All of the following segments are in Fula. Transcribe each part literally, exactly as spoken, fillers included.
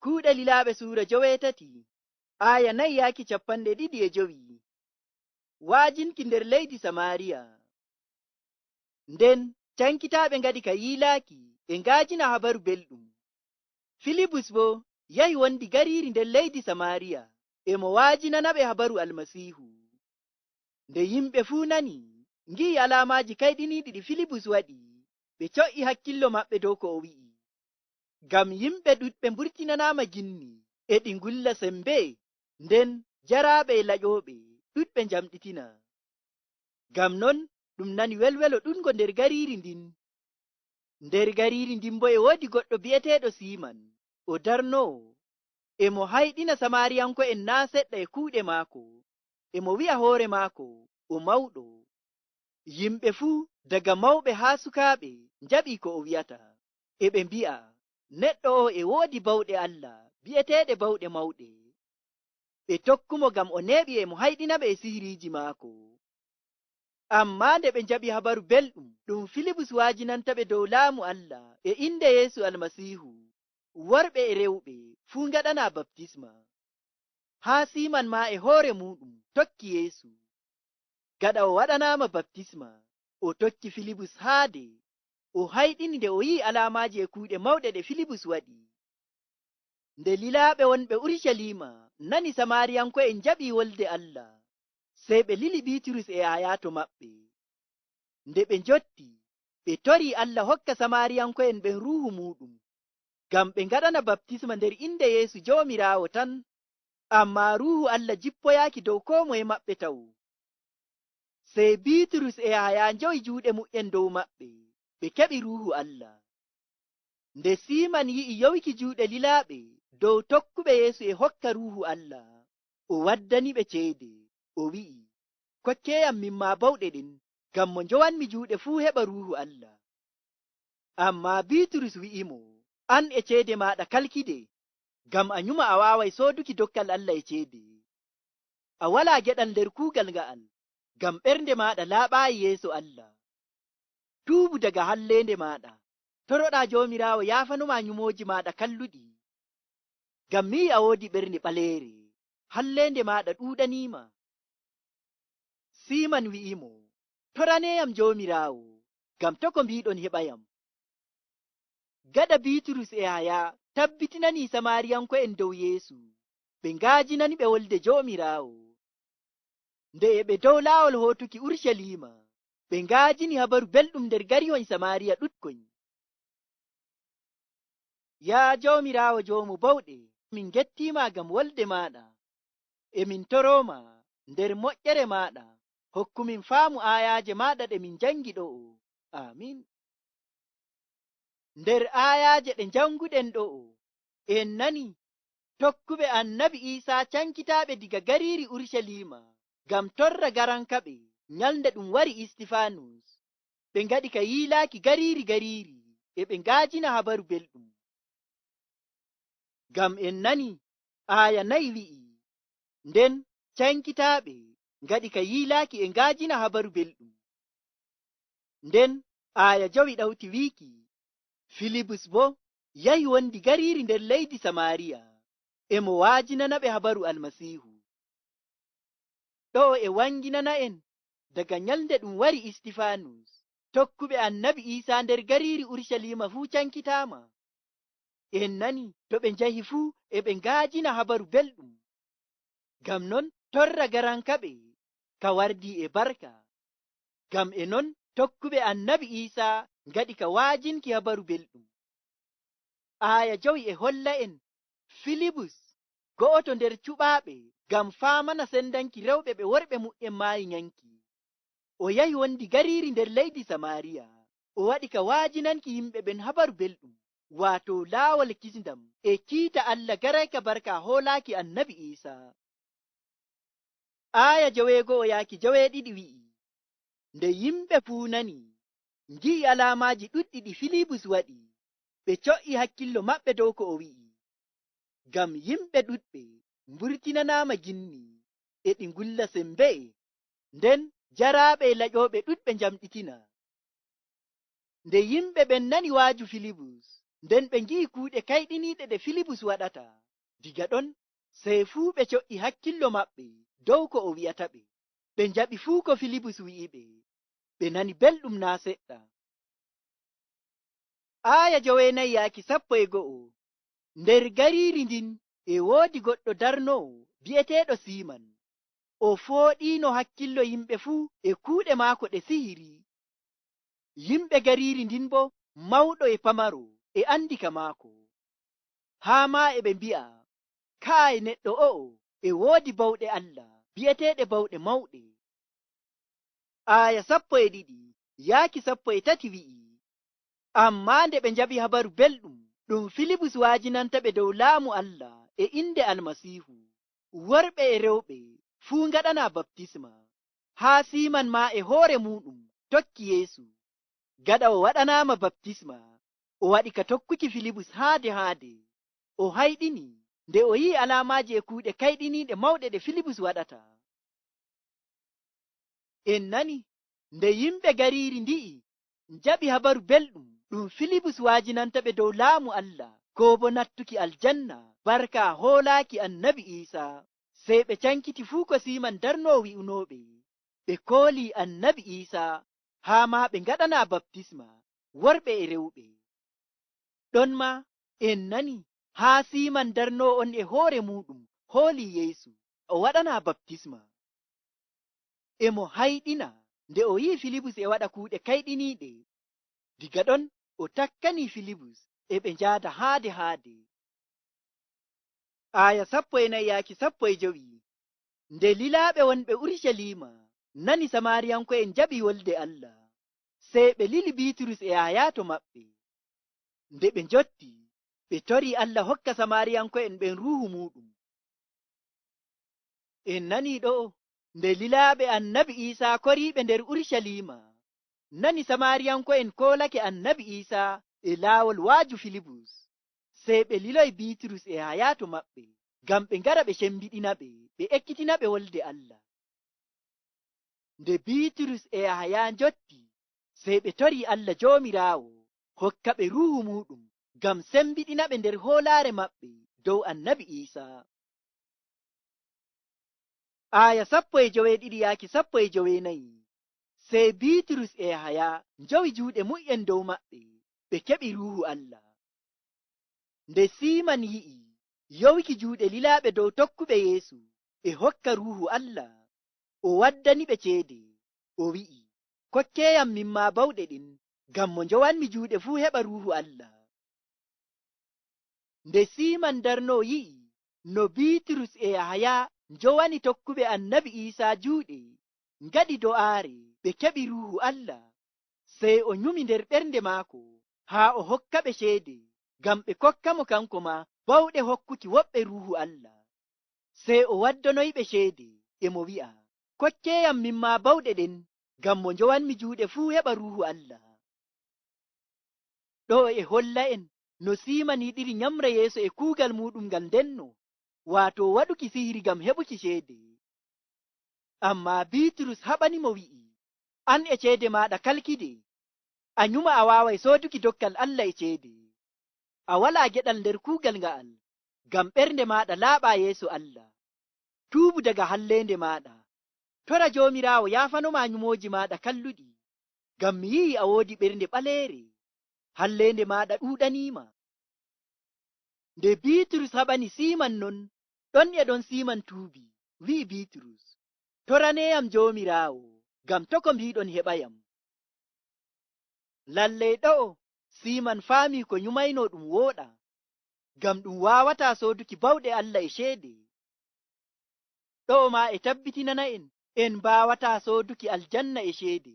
Kuuɗe Lilaaɓe suura joweetati, aaya nayi yaaki cappanɗe ɗiɗi e jowi. Waajinki nder leydi Samaariya. Nden cankitaaɓe ngaɗi ka yiilaaki e ngaajina Habaru Belɗum. Filibus boo yahi wondi gariiri nder leydi Samaariya, e mo waajinana ɓe habaru Almasiihu. Nde yimɓe fuu nani, ngi'i alaamaaji kayɗiniiɗi ɗi Filibus waɗi, ɓe co'i hakkillo maɓɓe dow ko o wi'i. Ngam yimɓe ɗuɗɓe mburtinanaama ginni, e ɗi ngulla sembe, nden jaraaɓe e laƴooɓe ɗuɗɓe njamɗitina. Ngam non ɗum nani welwelo ɗuɗngo nder gariiri ndin. Nder gariiri ndin boo e woodi goɗɗo bi'eteeɗo Siiman, o darnoowo, e mo hayɗina Samaariyanko'en naa' seɗɗa e kuuɗe maako, e mo wi'a hoore maako o mawɗo. Yimɓe fuu, daga mawɓe haa sukaaɓe, njaɓi ko o wi'ata, e ɓe mbi'a, "Neɗɗo o'o e woodi bawɗe Allah, bi'eteeɗe bawɗe mawɗe." Ɓe tokkumo ngam o neeɓi e mo hayɗinaɓe e sihiriiji maako. Ammaa nde ɓe njaɓi Habaru Belɗum ɗum Filibus waajinantaɓe dow Laamu Allah e innde Yeesu Almasiihu, worɓe e rewɓe fuu ngaɗanaa baptisma. Haa Siiman maa e hoore muuɗum tokki Yeesu. Gaɗa o waɗanaama baptisma, o tokki Filibus haade, o hayɗini nde o yi'i alaamaaji e kuuɗe mawɗe ɗe Filibus waɗi. Nde lilaaɓe wonɓe Urucaliima nani Samaariyanko'en njaɓii wolde Allah, sey ɓe lili Biiturus e Yahaya to maɓɓe. Nde ɓe njotti, ɓe torii Allah hokka Samaariyanko'en ɓen Ruuhu muuɗum, ngam ɓe ngaɗana baptisma nder innde Yeesu Joomiraawo tan. Ammaa Ruuhu Allah jippoyaaki dow koo moye maɓɓe tawo. Sey Biiturus e Yahaya njowi juuɗe muɓɓen dow maɓɓe, ɓe keɓi Ruuhu Allah. Nde Siiman yi'i yowiki juuɗe lilaaɓe dow tokkuɓe Yeesu e hokka Ruuhu Allah, o waddani ɓe ceede, o wi'i, "Kokkeeyam min maa bawɗe ɗen, ngam mo njowanmi juuɗe fuu heɓa Ruuhu Allah." Ammaa Biiturus wi'imo, "An e ceede maaɗa kalkide, ngam a nyuma a waaway sooduki dokkal Allah e ceede. A walaa geɗal nder kuugal nga'al, ngam ɓernde maaɗa laaɓaayi yeeso Allah. Tuubu daga halleende maaɗa, toroɗaa Joomiraawo yaafanomaa nyumooji maaɗa kalluɗi. Ngam mi yi'i a woodi ɓernde ɓaleere, halleende maaɗa ɗuuɗaniima." Siiman wi'imo, "Toraneeyam Joomiraawo, ngam to' ko mbiiɗon heɓayam." Gaɗa Biiturus e Yahaya tabbitinanii Samaariyanko'en dow Yeesu, ɓe nga'ajinani ɓe wolde Joomiraawo. Nde e ɓe dow laawol hootuki Urucaliima, ɓe nga'ajini Habaru Belɗum nder garihoy Samaariya ɗuɗkoy. Yaa Joomiraawo Joomu bawɗe, min ngettiima ngam wolde maaɗa. E min torooma nder moƴƴere maaɗa, hokku min faamu aayaaje maaɗa ɗe min njangi ɗo'o. Aamin. Nder aayaaje ɗe njanguɗen ɗo'o, en nani tokkuɓe Annabi Iisaa cankitaaɓe diga gariiri Urucaliima ngam torra garankaɓe nyalnde ɗum wari Istifaanus. Ɓe ngaɗi ka yiilaaki gariiri gariiri, e ɓe nga'ajina Habaru Belɗum. Ngam en nani aaya nayi wi'i, nden cankitaaɓe ngaɗi ka yiilaaki e nga'ajina Habaru Belɗum. Nden aaya jowi ɗawti wiiki, Filibus boo yahi wondi gariiri nder leydi Samaariya, e mo wa'ajinanaɓe habaru Almasiihu. Ɗo'o e wanginana'en, daga nyalnde ɗum wari Istifaanus, tokkuɓe Annabi Iisaa nder gariiri Urucaliima fuu cankitaama. En nani to ɓe njahi fuu e ɓe nga'ajina Habaru Belɗum. Ngam non torra garankaɓe ka wardii e barka. Ngam e non tokkuɓe Annabi Iisaa ngaɗi ka wa'ajinki Habaru Belɗum. Aaya jowi e holla'en Filibus, go'oto nder cuɓaaɓe ngam faamana sendanki rewɓe ɓe worɓe muɓɓen maayi nyanki. O yahi wondi gariiri nder leydi Samaariya, o waɗi ka wa'ajinanki yimɓe ɓen Habaru Belɗum, waato laawol kisndam e kiita Allah garayka barka hoolaaki Annabi Iisaa. Aaya joweego'o yaaki joweeɗiɗi wi'i, nde yimɓe fuu nani, ngi'i alaamaaji ɗuɗɗi ɗi Filibus waɗi, ɓe co'i hakkillo maɓɓe dow ko o wi'i. Ngam yimɓe ɗuɗɓe mburtinanaama ginni, e ɗi ngulla sembe, nden jaraaɓe e laƴooɓe ɗuɗɓe njamɗitina. Nde yimɓe ɓen nani waaju Filibus, Nden ɓe ngi'i kuuɗe kayɗiniiɗe ɗe Filibus waɗata. Diga ɗon, sey fuu ɓe co'i hakkillo maɓɓe dow ko o wi'ata ɓe. Ɓe njaɓi fuu ko Filibus wi'i ɓe. Ɓe nani belɗum naa' seɗɗa. Aaya joweenayi yaaki sappo e go'o. Nder gariiri ndin e woodi goɗɗo darnoowo bi'eteeɗo Siiman. O fooɗiino hakkillo yimɓe fuu e kuuɗe maako ɗe sihiri. Yimɓe gariiri ndin boo, mawɗo e pamaro, e andi ka maako. Haa maa e ɓe mbi'a, "Kaay, neɗɗo o'o e woodi bawɗe Allah, bi'eteeɗe bawɗe mawɗe." Aaya sappo e ɗiɗi yaaki sappo e tati wi'i, Ammaa nde ɓe njaɓi habaru belɗum ɗum Filibus waajinanta ɓe dow laamu Allah e innde Almasiihu, worɓe e rewɓe fuu ngaɗanaa baptisma. Haa Siiman maa e hoore muuɗum tokki Yeesu. Gaɗa o waɗanaama baptisma, o waɗi ka tokkuki Filibus haade haade. O hayɗini nde o yi'i alaamaaji e kuuɗe kayɗiniiɗe mawɗe ɗe Filibus waɗata. En nani, nde yimɓe gariiri ndi'i njaɓi habaru belɗum ɗum Filibus waajinanta ɓe dow laamu Allah, koo boo nattuki aljanna, barka hoolaaki Annabi Iisa, sey ɓe cankiti fuu ko Siiman darnoo wi'unooɓe. Ɓe kooli Annabi Iisa, haa maa ɓe ngaɗanaa baptisma, worɓe e rewɓe. Ɗon maa, en nani, haa Siiman darnoo on e hoore muuɗum hooli Yeesu, o waɗanaa baptisma. E mo hayɗina nde o yi'i Filibus e waɗa kuuɗe kayɗiniiɗe. Diga ɗon, o takkanii Filibus e ɓe njaada haade haade. Aaya sappo e nayi yaaki sappo e jowi. Nde lilaaɓe wonɓe Urucaliima nani Samaariyanko'en njaɓi wolde Allah, sey ɓe lili Biiturus e Yahaya to maɓɓe. Nde ɓe njotti, ɓe tori Allah hokka Samaariyanko'en ɓen Ruuhu muuɗum. En nanii ɗo'o, nde lilaaɓe Annabi Iisaa koriiɓe nder Urucaliima, nani Samaariyanko'en koolake Annabi Iisaa e laawol waaju Filibus, sey ɓe liloyi Biiturus e Yahaya to maɓɓe, ngam ɓe ngara ɓe cembiɗina ɓe, ɓe ekkitina ɓe wolde Allah. Nde Biiturus e Yahaya njotti, sey ɓe tori Allah Joomiraawo hokka ɓe Ruuhu muuɗum ngam sembiɗina ɓe nder hoolaare maɓɓe dow Annabi Iisaa. Aaya sappo e joweeɗiɗi yaaki sappo e joweenayi. Sey Biiturus e Yahaya njowi juuɗe mu'en dow maɓɓe, ɓe keɓi Ruuhu Allah. Nde Siiman yi'i yowiki juuɗe lilaaɓe dow tokkuɓe Yeesu e hokka Ruuhu Allah, o waddani ɓe ceede, o wi'i, "Kokkeeyam min maa bawɗe ɗen, ngam mo njowanmi juuɗe fuu heɓa Ruuhu Allah." Nde Siiman darnoo yi'i no Biiturus e Yahaya njowani tokkuɓe Annabi Iisaa juuɗe, ngaɗi do'aare ɓe keɓi Ruuhu Allah, sey o nyumi nder ɓernde maako haa o hokka ɓe ceede, ngam ɓe kokka mo kanko maa bawɗe hokkuki woɓɓe Ruuhu Allah. Sey o waddanoyi ɓe ceede, e mo wi'a, "Kokkeeyam min maa bawɗe ɗen, ngam mo njowanmi juuɗe fuu heɓa Ruuhu Allah." Ɗo'o e holla'en no Siiman yiɗiri nyamra Yeesu e kuugal muuɗum ngal ndenno, waato waɗuki sihiri ngam heɓuki ceede. Ammaa Biiturus haɓani mo wi'i, "An e ceede maaɗa kalkide, a nyuma a waaway sooduki dokkal Allah e ceede. A walaa geɗal nder kuugal nga'al, ngam ɓernde maaɗa laaɓaa yeeso Allah. Tuubu daga halleende maaɗa. Tora Joomiraawo yaafanomaa nyumooji maaɗa kalluɗi, ngam mi yi'ii a woodi ɓernde ɓaleere. Halleende maaɗa ɗuuɗaniima." Nde Biiturus haɓani Siiman non, ɗon e ɗon Siiman tuubi, wi'i Biiturus, "Toraneeyam Joomiraawo, ngam to' ko mbiiɗon heɓayam." Lalley ɗo'o, Siiman faamii ko nyumaynoo ɗum wooɗaa, ngam ɗum waawataa sooduki bawɗe Allah e ceede. Ɗo'o maa e tabbitinana'en en mbaawataa sooduki aljanna e ceede.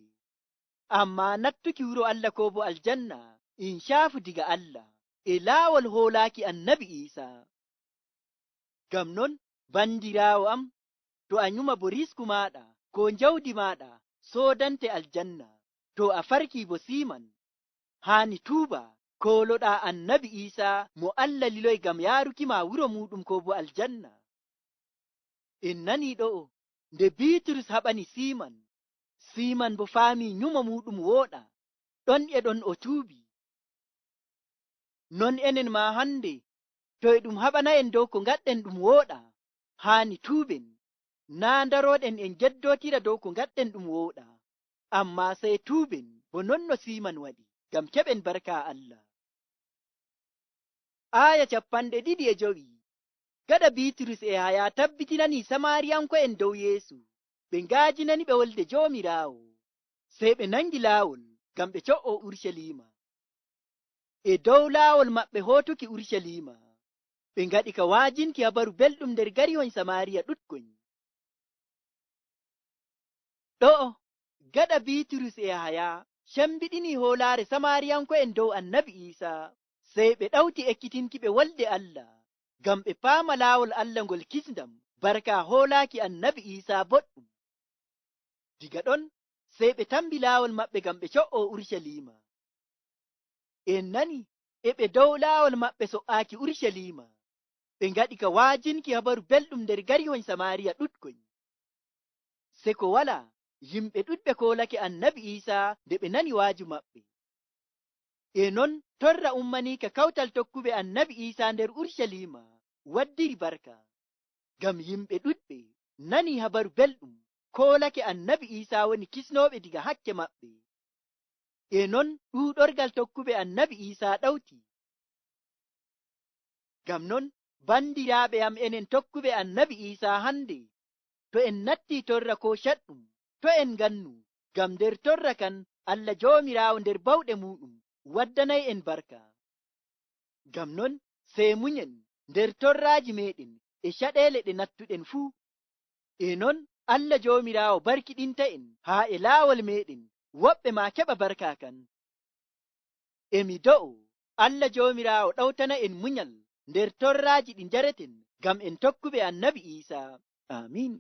Ammaa nattuki wuro Allah koo boo aljanna, in caafu diga Allah, e laawol hoolaaki Annabi Iisaa. Ngam non, bandiraawo am, to a nyuma bo risku maaɗa koo njawdi maaɗa soodante aljanna, to a farkii bo Siiman, haani tuuba, kooloɗaa Annabi Iisaa mo Allah liloyi ngam yaaruki ma wuro muuɗum koo bo aljanna. En nanii ɗo'o nde Biiturus haɓani Siiman, Siiman bo faamii nyumo muuɗum wooɗaa, ɗon e ɗon o tuubi. Non enen maa hannde, to e ɗum haɓana en dow ko ngaɗɗen ɗum wooɗaa, haani tuuben, naa ndarooɗen en jeddootira dow ko ngaɗɗen ɗum wooɗaa, ammaa sey tuuben bo non no Siiman waɗi, ngam keɓen barka Allah. Aaya capanɗe ɗiɗi e jowi. Gaɗa Biiturus e Yahaya tabbitinanii Samaariyanko'en dow Yeesu, ɓe nga'ajinani ɓe wolde Joomiraawo, sey ɓe naŋgi laawol ngam ɓe co'oo Urucaliima. E dow laawol maɓɓe hootuki Urucaliima, ɓe ngaɗi ka wa'ajinki Habaru Belɗum nder garihoy Samaariya ɗuɗkoy. Ɗo'o, gaɗa Biiturus e Yahaya cembiɗinii hoolaare Samaariyanko'en dow Annabi Iisa, sey ɓe ɗawti ekkitinki ɓe wolde Allah, ngam ɓe paama laawol Allah ngol kisndam, barka hoolaaki Annabi Iisa boɗɗum. Diga ɗon, sey ɓe tambi laawol maɓɓe ngam ɓe co'oo Urucaliima. En nani e ɓe dow laawol maɓɓe so'aaki Urucaliima, ɓe ngaɗi ka wa'ajinki Habaru Belɗum nder garihoy Samaariya ɗuɗkoy. Seko walaa, yimɓe ɗuɗɓe koolake Annabi Iisa nde ɓe nani wa'aju maɓɓe. E non, torra ummaniika kawtal tokkuɓe Annabi Iisa nder Urucaliima waddiri barka. Ngam yimɓe ɗuɗɓe nani Habaru Belɗum, koolake Annabi Iisa woni kisnooɓe diga hakke maɓɓe. E non, ɗuuɗorgal tokkuɓe Annabi Iisa ɗawti. Ngam non, bandiraaɓe am, enen tokkuɓe Annabi Iisa hannde, to en nattii torra koo caɗɗum, to' en ngannu, ngam nder torra kan Allah Joomiraawo nder bawɗe muuɗum waddanay en barka. Ngam non, sey munyen nder torraaji meeɗen e caɗeele ɗe nattuɗen fuu. E non, Allah Joomiraawo barkiɗinta en haa e laawol meeɗen, woɓɓe maa keɓa barka kan. E mi do'o, Allah Joomiraawo ɗawtana en munyal nder torraaji ɗi njareten ngam en tokkuɓe Annabi Iisa. Aamiin.